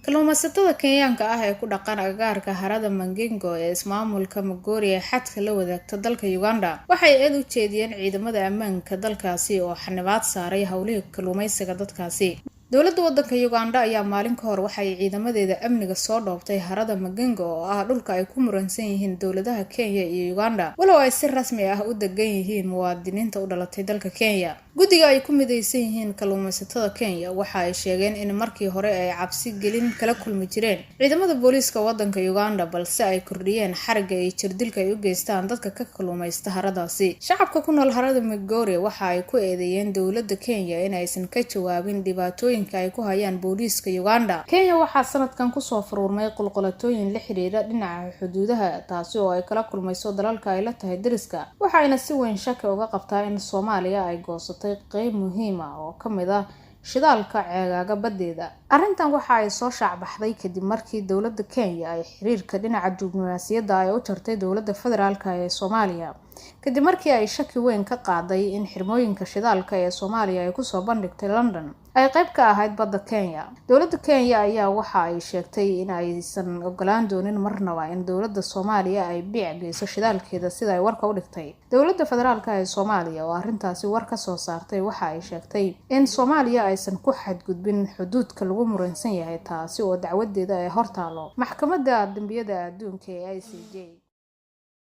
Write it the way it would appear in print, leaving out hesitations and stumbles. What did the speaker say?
Kalluumaysatada Kenyaanka ah ee ku dhaqan agagaarka harada Mangingo ee ismaamulka Migori ee xadka la wadaagta dalka Uganda waxay eed u jeediyeen ciidamada ammaanka dalkaasi oo xanibaad saaray howlihii kalluumaysiga dadkaasi. Dowladda wadanka Uganda ayaa maalin ka hor waxay ciidamadeeda amniga soo dhoobtay harada Magengo oo ah dhulka ay ku muransan yihiin dowladaha Kenya iyo Uganda, walow ay si rasmi ah u degan yihiin muwaadiniinta u dhalatay dalka Kenya. Guddiga ay ku mideysan yihiin kalluumaysatada Kenya waxa ay sheegeen in markii hore ay cabsi gelin kala kulmi jireen ciidamada booliiska wadanka Uganda, balse ay kordhiyeen xariga iyo jirdilka ay u geystaan dadka ka kalluumaysta haradaasi. Shacabka ku nool harada Migori waxa ay ku eedeeyeen dowladda Kenya in aysan ka jawaabin dhibaatooyinka ay ku hayaan booliiska Uganda. Kenya waxaa sanadkan kusoo faruurmay qulqulatooyin la xiriira dhinaca xuduudaha, taasi oo ay kala kulmayso dalalka ay la tahay deriska, waxayna si weyn shaki uga qabtaa in Soomaaliya ay goosatay qeyb muhiim ah oo ka mid ah shidaalka ceegaaga baddeeda. Arrintan waxa ay soo shaacbaxday kadib markii dowladda Kenya ay xiriirka dhinaca diblomaasiyadda ay u jartay dowladda federaalka ee Soomaaliya, kadib markii ay shaki weyn ka qaaday in xirmooyinka shidaalka ee Soomaaliya ay kusoo bandhigtay London ay qayb ka ahayd badda Kenya. Dowladda Kenya ayaa waxa ay sheegtay in aysan ogolaan doonin marnaba in dowladda Soomaaliya ay biic geyso shidaalkeeda, sida ay warka u dhigtay. Dowladda federaalka ee Soomaaliya oo arrintaasi war ka soo saartay waxa ay sheegtay in Soomaaliya aysan ku xadgudbin xuduudka lagu muransan yahay, taasi oo dacwadeeda ay hortaalo maxkamadda dambiyada adduunka ee ICJ.